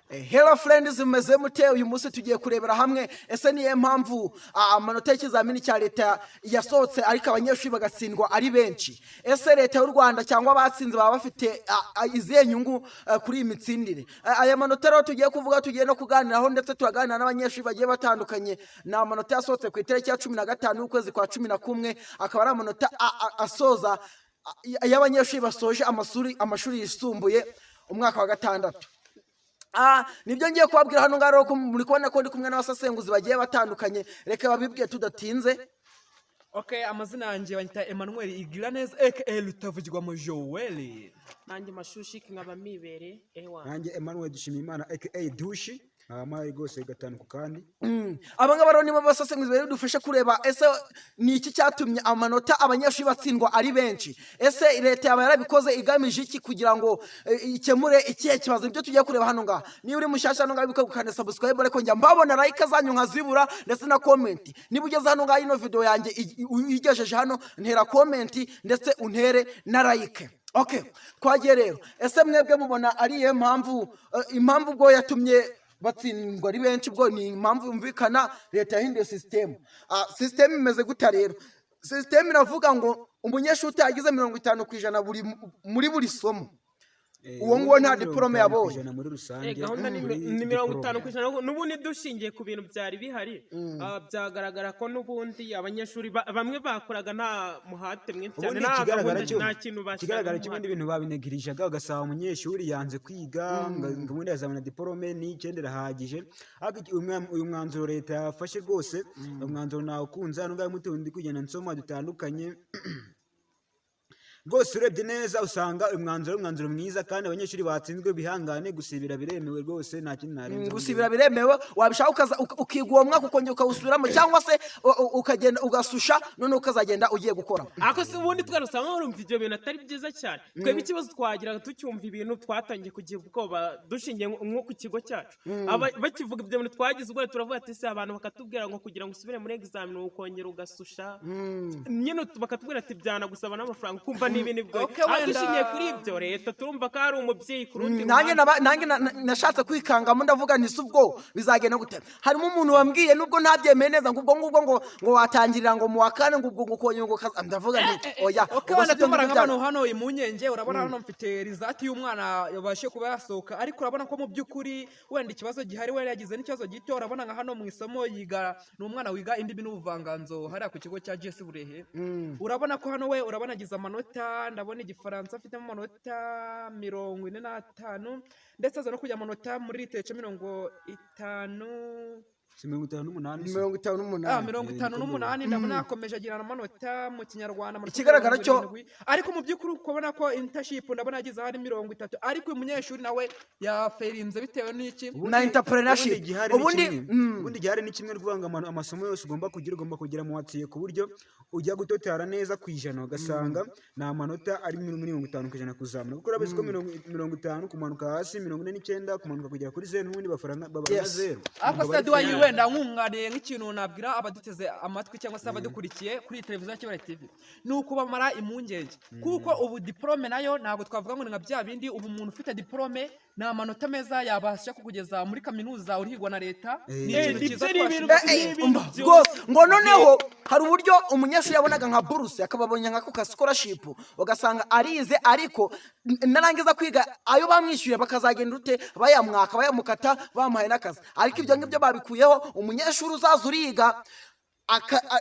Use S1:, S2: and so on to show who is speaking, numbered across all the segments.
S1: Hello friends, mumeze mute? Uyu munsi tugiye kurebera hamwe ese niyo mpamvu amanota y'ikizamini cya leta yasohotse ariko abanyeshuri bagatsindwa ari benshi. Ese leta y'u Rwanda cyangwa abatsinze baba bafite izihe nyungu kuri iyi mitsindire? Aya manota rero tugiye kuvuga, tugiye no kuganiraho, ndetse turaganira n'abanyeshuri bagiye batandukanye. Ni amanota yasohotse ku itariki ya 15 y'ukwezi kwa 11, akaba ari amanota asoza y'abanyeshuri basoje amashuri yisumbuye umwaka wa gatandatu. Nibyo ngiye kubabwira hano ngaho rero, ko muri kubona ko ndi kumwe n'abasesenguzi bagiye batandukanye. Reka babibwiye tudatinze.
S2: Ok, amazina yanjye banyita Emmanuel Igiraneza aka Rutavugirwamo Joel.
S3: Nanjye Mashushiki nkaba mibere ewa.
S4: Nanjye Emmanuel Dushimimana aka Dushi, nkaba mpari rwose gatanu ku kandi.
S1: Aba ngaba rero nibo basesenguzi bari budufashe kureba ese ni iki cyatumye amanota abanyeshuri batsindwa ari benshi, ese leta yaba yarabikoze igamije iki kugira ngo ikemure ikihe kibazo? Nibyo tugiye kureba hano ngaha. Niba uri mushyashya hano ngaha, wibuke gukanda subscribe, ariko njya mbabona like zanyu nkazibura, ndetse na comment. Niba ugeze hano ngaha, ino video yanjye uyigejeje hano, ntera comment ndetse untere na like. Okay, twagiye rero. Ese mwebwe mubona ari iyihe mpamvu, impamvu ubwo yatumye batsindwa ari benshi? Ubwo ni impamvu yumvikana, leta yahinduye sisitemu. Sisitemu imeze gutya rero. Sisitemu iravuga ngo umunyeshuri utagize 50% muri buri somo, uwo nguwo nta diporome yabonye.
S4: Muri rusange.
S3: Gahunda ni
S4: muri
S3: ni mirongo
S4: diporome.
S3: itanu ku ijana. N'ubundi dushingiye ku bintu byari bihari, byagaragara ko n'ubundi abanyeshuri bamwe bakoraga nta muhate mwinshi cyane,
S4: Ubundi
S3: nta
S4: ikigaragara
S3: gahunda,
S4: cyo
S3: nta kintu
S4: ikigaragara
S3: bashyiragamo
S4: cyo ubundi
S3: umuhate.
S4: Ibintu babinegirishaga, ugasaba umunyeshuri yanze kwiga ngo ubundi azabona diporome n'icyenda irahagije. Ariko uyu mwanzuro leta yafashe rwose, umwanzuro nawukunze. Hano ngaho mutundi ndi kugenda nsoma dutandukanye rwose, urebye neza usanga uyu mwanzuro ari umwanzuro mwiza, kandi abanyeshuri batsinzwe bihangane, gusibira biremewe rwose, nta kindi narenza.
S1: Gusibira biremewe, wabishaka ukiga uwo mwaka ukongera ukawusubiramo, cyangwa se ukagenda ugasusha, noneho ukazagenda ugiye gukora.
S3: Ariko se ubundi twari usanga urumva ibyo bintu atari byiza cyane? Twebwe ikibazo twagiraga tucyumva ibintu, twatangiye kugira ubwoba dushingiye nko ku kigo cyacu. Bakivuga ibyo bintu twagize ubwoba, turavuga ati se abantu bakatubwira ngo kugira ngo usubire muri examen ukongera ugasusha nyine, bakatubwira ati byanagusaba n'amafaranga, ukumva ni ibintu bigoye.
S2: Okay,
S3: ariko dushingiye kuri ibyo, leta turumva ko ari umubyeyi ku rundi
S1: Nanjye
S3: ruhande.
S1: Nanjye nashatse kwikangamo, ndavuga nti si ubwo bizagenda gute? Harimo umuntu wambwiye, nubwo ntabyemeye neza, ngo ubwo ngubwo ngo watangirira ngo mu wa kane, ngo ubwo ngo ukongera ngo ndavuga nti oya.
S2: Ok,
S1: Ubwo
S2: wenda
S1: si ibyo
S2: tumara
S1: ngibyo
S2: nk'abantu hano impungenge. Urabona hano mfite result y'umwana yabashe kuba yasohoka, ariko urabona ko mu by'ukuri wenda ikibazo gihari, wenda yagize n'ikibazo gito. Urabona nka hano mu isomo yiga, ni umwana wiga indimi n'ubuvanganzo hariya ku kigo cya GS Burehe. Urabona ko hano we urabona agize amanota, ndabona igifaransa afitemo amanota 45, ndetse aza no kujya amanota muri literature 50.
S4: Si 58 se?
S1: Mirongo itanu n'umunani.
S2: 58. Ndabona yakomeje agira amanota mu kinyarwanda amanota
S1: Ikigaragara
S2: 70. Ariko mu by'ukuri ukabona ko internship ndabona yagize ahari 30, ariko uyu munyeshuri nawe yaferinze bitewe n'iki?
S1: Na entrepreneurship.
S4: Ubundi igihari ni kimwe. Ubundi igihari ni kimwe, rwanga ngo amasomo yose ugomba kugira muwatiye, ku buryo ujya gutotara neza ku ijana ugasanga ni amanota ari muri 50% kuzamura, kuko urabizi ko 50 kumanuka hasi, 49 kumanuka kugera kuri zeru, n'ubundi babara nka zeru.
S2: Ariko
S4: Ubwo
S2: se
S4: bari
S2: duwayi,
S4: fair.
S2: Wenda nkunganiye nk'ikintu nabwira abaduteze amatwi cyangwa se abadukurikiye kuri iyi televiziyo ya Kibare TV, ni ukubamara impungenge, kuko ubu diporome nayo ntabwo twavuga ngo ni nka bya bindi. Ubu umuntu ufite diporome ni amanota meza yabasha kukugeza muri kaminuza urihigwa na leta. Ni ikintu
S3: Ibyo
S2: cyiza
S3: ni ibintu
S2: twashima.
S3: ni ibintu
S1: Umva,
S3: byose.
S1: Rwose ngo noneho hari uburyo umunyeshuri yabonaga nka buruse, akababonye nka ka scholarship, ugasanga arize, ariko narangiza kwiga ayo bamwishyuye bakazagenda ute bayamwaka, bayamukata, bamuhaye n'akazi. Ariko ibyo ngibyo babikuyeho. Umunyeshuri uzaza uriga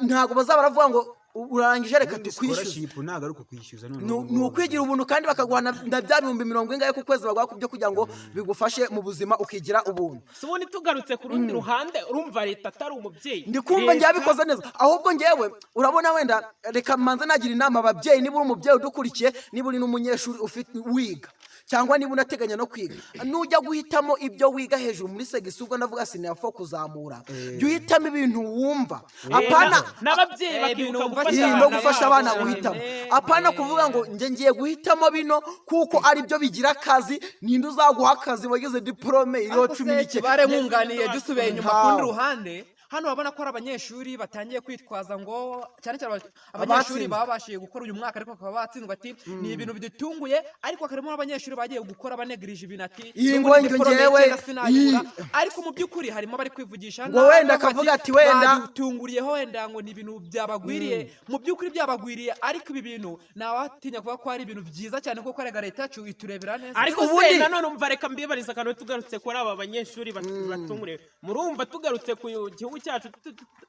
S1: ntabwo bazaba baravuga ngo urarangije reka
S4: Ubundi
S1: tukwishyuze.
S4: Scholarship ntabwo ari ukukwishyuza none
S1: Ni
S4: ubu
S1: ni
S4: ngubu.
S1: ukwigira ubuntu, kandi bakaguha na bya bihumbi mirongo ingahe ku kwezi baguha ku byo kugira ngo bigufashe mu buzima, ukigira ubuntu.
S3: Si ubundi tugarutse ku rundi ruhande, urumva leta atari umubyeyi?
S1: Ndi kumva ngewe abikoze neza. Ahubwo ngewe urabona wenda reka manze nagira inama ababyeyi. Niba uri umubyeyi udukurikiye, niba uri n'umunyeshuri ufite wiga, cyangwa niba unateganya no kwiga, nujya guhitamo ibyo wiga hejuru muri segisi, ubwo ndavuga senior four kuzamura, jya uhitamo ibintu wumva, apana
S3: N'ababyeyi
S2: ibintu
S3: bakibuka
S2: wumva
S3: gufasha
S2: cyane.
S1: No
S3: abana
S1: gufasha
S3: babo
S1: abana
S3: cyane.
S1: guhitamo, apana kuvuga ngo njye ngiye guhitamo bino kuko aribyo bigira akazi. Ninde uzaguha akazi wagize diporome iriho
S2: Ariko
S1: cumi
S2: se
S1: n'icyenda?
S2: kibare, nkunganiye, dusubiye inyuma ku rundi
S1: Ntawe.
S2: ruhande. Hano urabona ko ari abanyeshuri batangiye kwitwaza ngo cyane cyane abanyeshuri
S1: Abatsinzwe.
S2: Babashije gukora uyu mwaka ariko bakaba batsindwa, ati ni ibintu bidutunguye, ariko harimo n'abanyeshuri bagiye gukora banegirije ibintu, ati
S1: Iyi
S2: "N'ubundi
S1: ngo njye
S2: diporome
S1: njyewe,
S2: y'icyenda sinayibura." Ariko mu by'ukuri harimo abari kwivugisha
S1: Ngo
S2: nabi,
S1: wenda
S2: bavuga
S1: akavuga ati wenda-
S2: badutunguriyeho, wenda ngo ni ibintu byabagwiriye. Mu by'ukuri byabagwiriye, ariko ibi bintu ntawatinya kuvuga ko ari ibintu byiza cyane, kuko erega leta yacu iturebera neza.
S3: Ariko se nanone umva, reka mbibariza akantu. Tugarutse kuri aba banyeshuri batunguriwe, murumva tugarutse ku gihugu cyacu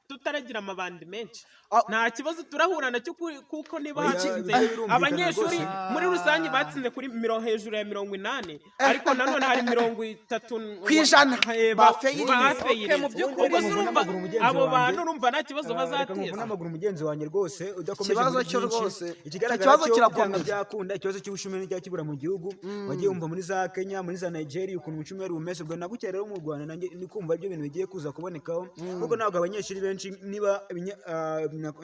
S3: tutaragira amabandi menshi, nta kibazo turahura nacyo kuko niba
S4: Oya,
S3: hatsinze
S4: ibyo birumvikana
S3: abanyeshuri
S4: rwose.
S3: Muri rusange batsinze kuri hejuru ya 80, ariko nanone hari 30
S1: Ku ijana bafeyirinze.
S3: Bafeyirinze.
S2: Okay, mu by'ukuri
S3: Ubwo se
S4: muvune
S3: urumva
S4: amaguru mugenzi
S3: abo
S4: wanjye.
S3: bantu urumva nta kibazo
S4: Reka muvune
S3: bazateza?
S4: amaguru mugenzi wanjye rwose udakomeje
S1: Ikibazo
S4: muri
S1: cyo
S4: byinshi.
S1: rwose,
S4: Ikigaragara
S1: icyo kibazo
S4: cyo
S1: kirakomeye.
S4: byanga byakunda, ikibazo cy'ubushomeri cyangwa kibura mu gihugu. Wagiye wumva muri za Kenya, muri za Nigeria ukuntu ubushomeri bumeze. Ubwo na gutya rero mu Rwanda nanjye ni kumva ibyo bintu bigiye kuza kubonekaho, kuko ntabwo abanyeshuri benshi niba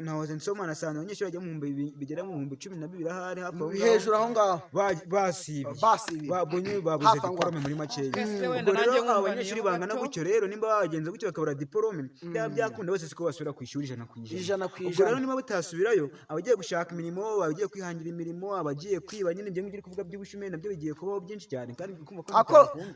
S4: nahoze nsoma nasanze abanyeshuri bajya mu bihumbi bigera mu 12,000 ahari hafi aho ngaho.
S1: Hejuru aho ngaho.
S4: Basibye.
S1: Basibye.
S4: Babonye babuze
S1: Hafi aho ngaho.
S4: diporome muri makeya.
S2: Ese wenda
S4: Ubwo rero
S2: nanjye
S4: aba
S2: nkunganiyeho
S4: banyeshuri bangana
S2: gato.
S4: gutyo rero, nimba bagenze gutyo bakabura diporome, byaba byakunda bose siko basubira ku ishuri 100%.
S1: 100%.
S4: Ubwo rero niba batasubirayo, abagiye gushaka imirimo, abagiye kwihangira imirimo, abagiye kwiba nyine, ibyo ngibyo uri kuvuga by'ubushomeri nabyo bigiye kubaho byinshi cyane, kandi kumva ko bitakunda.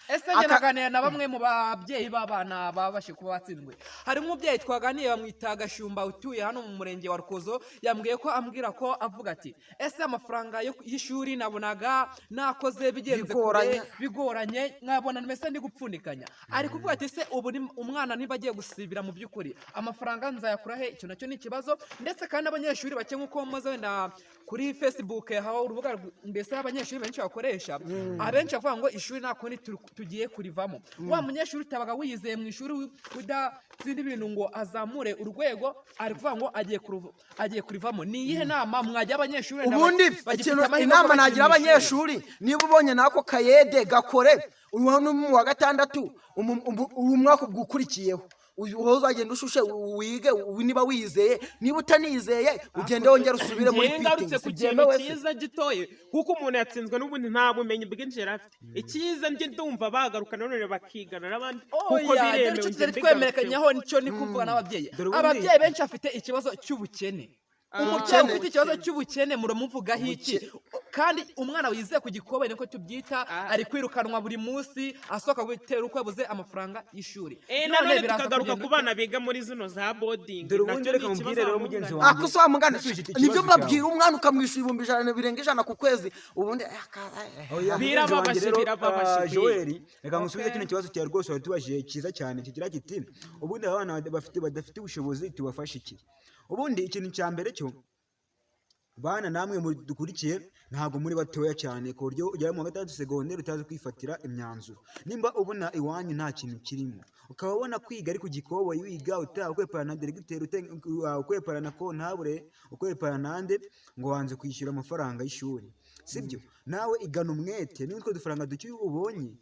S2: Ese njye naganira na bamwe mu babyeyi b'abana babashije kuba batsinzwe. Hari umubyeyi twaganiye bamwita Gashumba, utuye hano mu murenge wa Rukozo. Yambwiye ko ambwira ko avuga ati ese amafaranga y'ishuri nabonaga nakoze bigenze kure,
S1: Bigoranye.
S2: bigoranye, nkabona mbese ndi gupfundikanya. Ari kuvuga ati ese ubu umwana niba agiye gusibira, mu by'ukuri amafaranga nzayakura he? Icyo nacyo ni ikibazo. Ndetse kandi abanyeshuri bake, nk'uko maze wenda kuri Facebook aho urubuga mbese abanyeshuri benshi bakoresha, abenshi bavuga ngo ishuri nta kundi tugiye kurivamo. Wa munyeshuri utabaga wiyizeye mu ishuri, udatsinda ibintu ngo azamure urwego, ari kuvuga ngo agiye kurivamo. Ni iyihe nama mwajya abanyeshuri wenda
S1: Ubundi
S2: bagifite
S1: ikintu
S2: amahirwe
S1: inama
S2: yo kuba
S1: nagira
S2: bakiri mu ishuri?
S1: abanyeshuri, niba ubonye n'ako kayede gakore, uyu ni mu wa gatandatu, uyu mwaka ubwo ukurikiyeho uyu wowe uzagenda ushushe wige, niba wizeye. Niba utanizeye, ugende wongere usubire muri
S3: Njyewe ngarutse
S1: pitingi.
S3: ku
S1: Si
S3: kintu
S1: byemewe se?
S3: cyiza gitoye, kuko umuntu yatsinzwe n'ubundi nta bumenyi bwinshi yari afite. Icyiza njye ndumva bagaruka nanone bakigana n'abandi, kuko
S2: Oya, dore
S3: biremewe.
S2: icyo
S3: Njye
S2: tutari
S3: mbigarutseho.
S2: twemerekanyaho nicyo ni kuvuga n'ababyeyi.
S4: Dore ubundi-
S2: Ababyeyi benshi bafite ikibazo cy'ubukene. Umubyeyi
S1: Ubukene.
S2: ufite ikibazo cy'ubukene muramuvugaho iki? Kandi umwana wizeye ku gikobe, niko tubyita, ari kwirukanwa buri munsi asohoka bitewe n'uko yabuze amafaranga y'ishuri. None
S3: Nanone
S2: biraza
S3: tukagaruka
S2: kugenda
S3: ku bana biga muri zino za boarding,
S4: Dore ubundi
S3: nacyo
S4: reka
S3: ni
S4: mubwire
S3: ikibazo
S4: rero
S3: wamugana.
S4: mugenzi wanjye.
S1: Ako se wamugana,
S4: Nasubije iki
S1: nibyo
S4: kibazo
S1: mbabwira, umwana ukamwishyura 100,000 birenga 100 ku kwezi, ubundi
S4: Oya, mugenzi
S3: Birababaje,
S4: wanjye rero,
S3: birababaje pe.
S4: Joel, reka ngusubize kino kibazo cyawe rwose wari tubajije cyiza cyane, kigira kiti ubundi abana badafite ubushobozi tubafashe iki? Ubundi ikintu cya mbere cyo, bana namwe dukurikiye, ntabwo muri batoya cyane ku buryo ugera mu wa gatandatu segonderi utazi kwifatira imyanzuro. Nimba ubona iwanyu nta kintu kirimo, ukaba ubona kwiga ari ku gikoboyi, wiga utaha ukwepana na diregiteri, ukwepana na kontabure, ukwepana nande, ngo wanze kwishyura amafaranga y'ishuri, sibyo? Nawe igana umwete, niba utwo dufaranga duke ubonye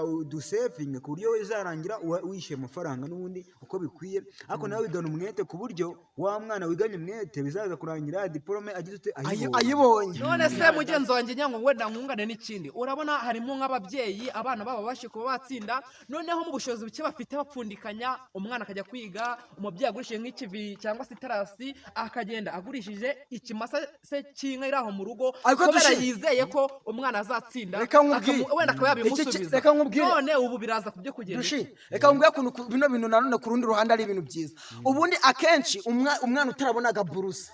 S4: udusevinge ku buryo bizarangira wishyuye amafaranga n'ubundi uko bikwiye. Ariko nawe wigana umwete, ku buryo wa mwana wiganye umwete bizaza kurangira diporome agize ute? Ayibonye.
S1: Ayibonye.
S2: None se mugenzi wanjye nyango, wenda nkungane n'ikindi. Urabona harimo nk'ababyeyi abana babo babashe kuba batsinda, noneho mu bushobozi buke bafite bapfundikanya, umwana akajya kwiga, umubyeyi agurishije nk'ikivi cyangwa se itarasi, akagenda agurishije ikimasa se cy'inka iri aho mu rugo,
S1: Ariko
S2: kubera yizeye ko umwana azatsinda,
S1: Reka nkubwire.
S2: wenda akaba yabimusubiza.
S1: Reka nkubwire.
S2: None ubu biraza kubyo kugenda
S1: Dushi, reka nkubwire ukuntu bino bintu nanone ku rundi ruhande ari ibintu byiza. Ubundi akenshi umwana utarabonaga buruse,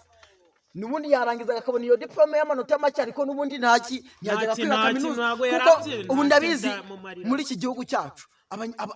S1: n'ubundi yarangiza akabona iyo diplome y'amanota make, ariko n'ubundi ntaki ntiyajyaga
S3: Ntaki,
S1: kwiga
S3: ntaki,
S1: kaminuza,
S3: ntabwo yari
S1: kuko
S3: abyemera,
S1: ubu
S3: ntacyo
S1: ndabizi
S3: byamumarira.
S1: Muri iki gihugu cyacu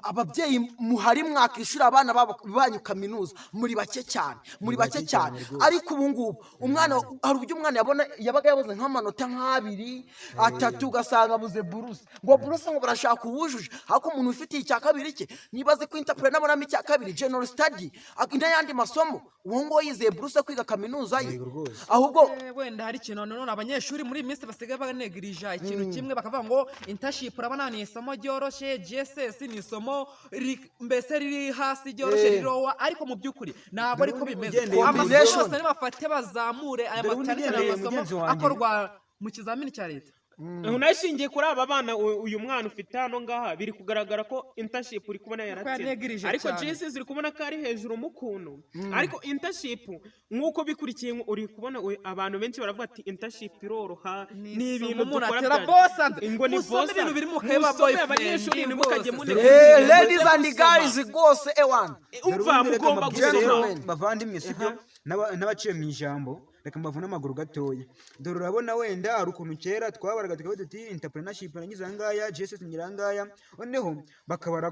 S1: ababyeyi muhari mwakishyura abana banyu kaminuza muri bake cyane, muri bake cyane. Ariko ubu ngubu umwana hari uburyo umwana yabona yabaga yabuze nk'amanota nk'abiri, atatu, ugasanga abuze buruse, ngo buruse ngo barashaka uwujuje. Ariko umuntu ufitiye icya kabiri cye, niba azi ko interpret nabonamo icya kabiri, general study n'ayandi masomo, uwo nguwo yizeye buruse kwiga kaminuza ye.
S4: Yego rwose.
S1: Ahubwo
S2: Wenda hari ikintu nanone abanyeshuri muri iyi minsi basigaye banegirija ikintu kimwe, bakavuga ngo internship urabona ni isomo ryoroshye, GSS ni isomo mbese riri hasi ryoroshye, rirowa, ariko mu by'ukuri ntabwo ariko
S4: Dore ubundi
S2: bimeze.
S4: ugendeye
S2: Amasomo
S1: Combination.
S2: yose nibafate bazamure aya
S4: Dore ubundi
S2: cyane cyane
S4: ugendeye
S2: amasomo
S4: mugenzi wanjye.
S2: akorwa mu kizamini cya leta.
S3: Unashingiye kuri aba bana, uyu mwana ufite hano ngaha, biri kugaragara ko internship uri kubona yaratsinze,
S2: Yanegirije
S3: ariko
S2: cyane.
S3: GSS uri kubona ko ari hejuru mu kuntu, ariko internship nk'uko bikurikiye uri kubona abantu benshi baravuga ati internship iroroha,
S2: Ni
S3: ni
S2: isomo
S3: ibintu
S2: umuntu
S3: dukora
S2: atera
S3: bya
S2: bosanze.
S3: Ngo ni
S2: Musome
S3: bosanze.
S2: ibintu biri mu kaye ba
S3: Musome,
S2: boyfriend
S3: abanyeshuri ntimukajye
S2: rwose.
S3: munebwa.
S1: Ladies and guys, rwose ewan.
S3: Umva,
S4: Dore ubundi reka
S3: mugomba
S4: mbabwire
S3: gusoma.
S4: rero,
S1: Gentlemen.
S4: bavandimwe, sibyo? N'abaciye mu ijambo, reka mbavune amaguru gatoya. Dore urabona wenda hari ukuntu kera twabaraga tukavuga tuti entrepreneurship nagize aya ngaya, GSS ngira aya ngaya, noneho bakabara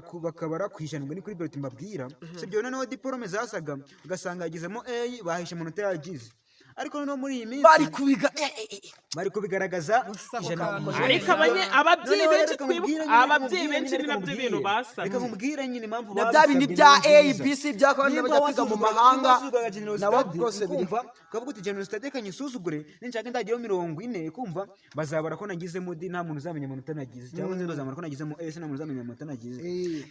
S4: ku ijana, ubwo ni kuri bulletin mbabwira, sibyo? Noneho diporome zasaga ugasanga yagizemo A, bahishe amanota yagize, ariko noneho muri iyi minsi
S1: Bari kubiga
S4: bari kubigaragaza
S2: Gusa ako
S4: 100%.
S2: kantu.
S3: Ariko ababyeyi
S4: Noneho
S3: benshi
S4: reka
S3: twibuka,
S4: nkubwire nyine, reka
S3: ababyeyi
S4: nkubwire
S3: benshi
S4: nyine,
S3: ni
S4: reka
S3: nabyo bintu
S4: nkubwire.
S3: basabye.
S4: Reka nkubwire nyine impamvu
S1: Na bya bindi
S4: babisabye
S1: bya
S4: ni
S1: A
S4: byiza.
S1: B C by'abana
S4: Nimba
S1: bajya kwiga mu mahanga,
S4: nimba wasuzuguraga General
S1: nabo
S4: Study,
S1: rwose biri.
S4: ukumva ukavuga uti General Study reka nyisuzugure, ninshaka ndageraho 40, kumva bazabara ko nagizemo D, nta muntu uzamenya amanota nagize, cyangwa se bazabara ko nagizemo S, nta muntu uzamenya amanota nagize.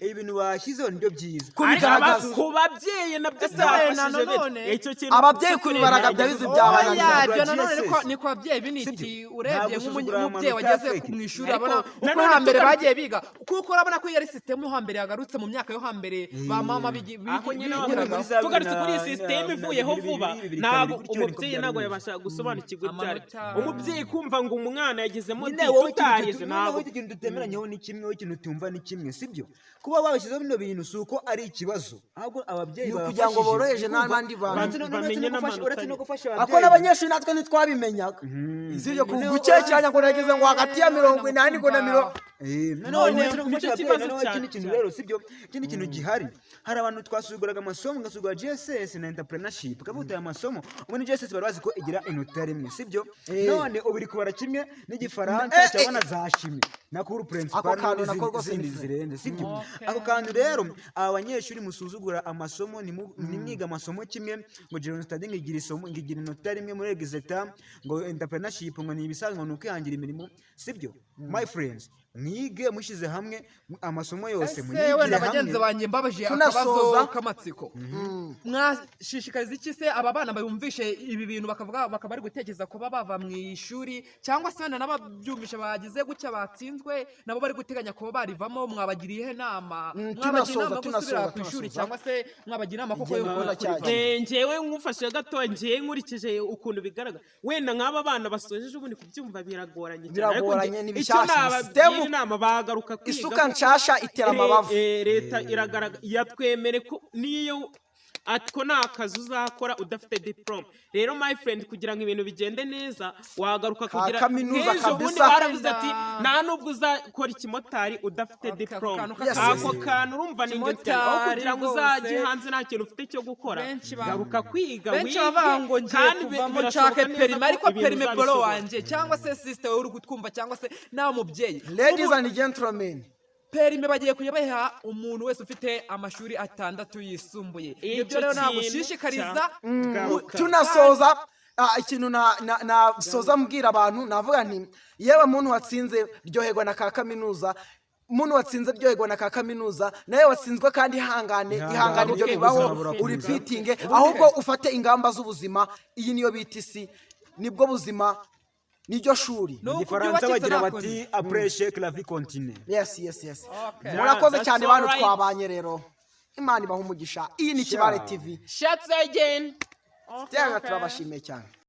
S4: Ibi bintu bashyizeho nibyo byiza.
S3: Ariko
S1: Kubigaragaza.
S3: ku babyeyi nabyo
S2: Ese
S3: byabafashije
S2: nanone-
S3: benshi. Icyo kintu
S1: Ababyeyi
S3: cyo
S1: kubibaraga
S3: kureba
S1: byabizi
S2: Oya,
S1: byabananiye.
S2: ibyo nanone
S4: GSS.
S2: ni ku babyeyi biniti.
S4: Sibyo?
S2: Urebye
S4: Ntabwo usuzugura
S2: nk'umubyeyi
S4: amanota
S2: wageze
S4: fake.
S2: mu ishuri,
S3: Ariko
S2: abona uko
S3: nanone
S2: hambere bagiye biga, kuko urabona ko iyo ari sisitemu yo hambere yagarutse mu myaka yo hambere ba mama
S3: Aho nyine
S2: bigiragaho.
S4: Muri za
S3: tugarutse kuri iyi sisiteme ivuyeho
S4: bibiri,
S3: vuba,
S4: bibiri,
S3: ntabwo
S4: kabiri, gutyo niko
S3: umubyeyi
S4: byari
S3: ntabwo
S4: bimeze.
S3: yabasha gusobanukirwa ibyo ari
S2: Amanota.
S3: Umubyeyi kumva ngo umwana yagezemo
S4: Nyine
S3: D
S4: wowe ikintu
S3: tutarize,
S4: noneho
S3: ntabwo
S4: ikintu tutemeranyeho ni kimwe, wowe ikintu utumva ni kimwe, sibyo? Kuba babishyizeho bino bintu si uko ari ikibazo, ahubwo ababyeyi
S1: Ni ukugira ngo
S4: babafashije.
S1: boroheje
S4: Kumva,
S1: n'abandi bantu.
S4: uretse
S3: Bamenye
S4: no gufasha-
S3: n'amanota
S4: uretse no
S3: nyine.
S4: gufasha
S1: Ako
S4: ababyeyi.
S1: n'abanyeshuri natwe ntitwabimenyaga izibyo gukekeranya ngo nageze ngo hagati ya 80 ngo na mirongo
S4: Noneho
S3: None
S4: uretse no gufasha
S3: nicyo
S4: ababyeyi,
S3: kibazo
S4: noneho
S3: cyane
S4: ikindi kintu
S3: cyane.
S4: rero, sibyo? Ikindi kintu gihari, hari abantu twasuzuguraga amasomo, ngasuzugura GSS na entrepreneurship, ukavuga uti aya masomo ubundi GSS bari bazi ko igira inota rimwe, sibyo? None ubu iri kubara kimwe n'igifaransa cyangwa na za chimie na cours principal
S1: Ako kantu nako
S4: n'izindi
S1: rwose
S4: zindi
S1: ni
S4: zirenze, sibyo? Ako kantu rero, aba banyeshuri musuzugura amasomo, nimwiga amasomo kimwe, ngo General Study ngigira isomo ngigira inota rimwe muri exeta, ngo entrepreneurship ngo ni ibisanzwe, ngo ni ukwihangira imirimo, sibyo? My friends, mwige mushyize hamwe amasomo yose,
S2: Ese
S4: muyigire
S2: wenda bagenzi
S4: hamwe.
S2: banjye, mbabajije
S1: Tunasoza.
S2: akabazo k'amatsiko, mwashishikariza iki se aba bana bumvishe ibi bintu bakavuga bakaba bari gutekereza kuba bava mu ishuri, cyangwa se wenda n'ababyumvishe bagize gutya batsinzwe nabo bari guteganya kuba barivamo, mwabagiriye iyihe nama? Mwabagira
S1: Tunasoza,
S2: inama yo gusubira
S1: tunasoza,
S2: ku ishuri
S1: tunasoza.
S2: cyangwa se mwabagira inama koko yo
S1: Igihe mubona
S2: kurivamo?
S1: cyagiye.
S3: Njyewe nkufashe gato, njyewe nkurikije ukuntu bigaragara, wenda nk'aba bana basojeje ubundi kubyumva biragoranye cyane, ariko
S1: Biragoranye, ni
S3: icyo
S1: bishyashya,
S3: nabagira inama, bagaruka kwiga
S1: Isuka nshasha itera amabavu.
S3: Leta iragaragara yatwemere ko niyo atwo nta kazi uzakora udafite diplome. Rero my friend, kugira ngo ibintu bigende neza, wagaruka
S1: Ka
S3: kugira
S1: kaminuza
S3: nk'ejo bundi
S1: kabisa.
S3: baravuze ati nta nubwo uzakora ikimotari udafite
S2: Ako
S3: diplome.
S2: kantu
S3: Ako kantu urumva ni ingenzi cyane, aho
S2: Kimotari
S3: kugira ngo
S2: rwose.
S3: uzajye hanze nta kintu ufite cyo gukora, garuka kwiga,
S2: Benshi
S3: wige,
S2: bavuga ngo ngiye
S3: kandi
S2: kuvamo
S3: birashoboka
S2: nshake
S3: neza
S2: perime,
S3: ko
S2: ariko
S3: ibintu
S2: perime bro
S3: uzabishobora.
S2: wanjye, cyangwa se sister wowe uri kutwumva, cyangwa se nawe mubyeyi,
S1: Ladies and gentlemen,
S2: perime bagiye kujya bayiha umuntu wese ufite amashuri 6 yisumbuye.
S3: Icyo
S2: Ibyo rero
S3: kintu
S2: nagushishikariza
S3: garuka.
S1: Tunasoza, ikintu nasoza mbwira abantu, navuga nti yewe muntu watsinze, ryoherwa na ka kaminuza. Muntu watsinze, ryoherwa na ka kaminuza. Nawe watsinzwe kandi, ihangane, ihangane, ibyo
S4: Ihangane,
S1: bibaho.
S4: ubuzima burakomeza.
S1: Uripitinge, ahubwo ufate ingamba z'ubuzima. Iyi niyo bita isi, nibwo buzima, niryo shuri.
S2: Ni
S4: Mu
S2: uku
S4: gifaransa
S2: byubakitse
S4: bagira
S2: nta
S4: bati après échec la vie continue.
S1: Yes.
S2: Okay.
S1: Murakoze
S3: That's
S1: cyane bantu
S3: alright.
S1: twabanye rero, Imana ibaha umugisha. Iyi ni Kibare TV.
S3: Shots again.
S1: Tega, turabashimiye cyane.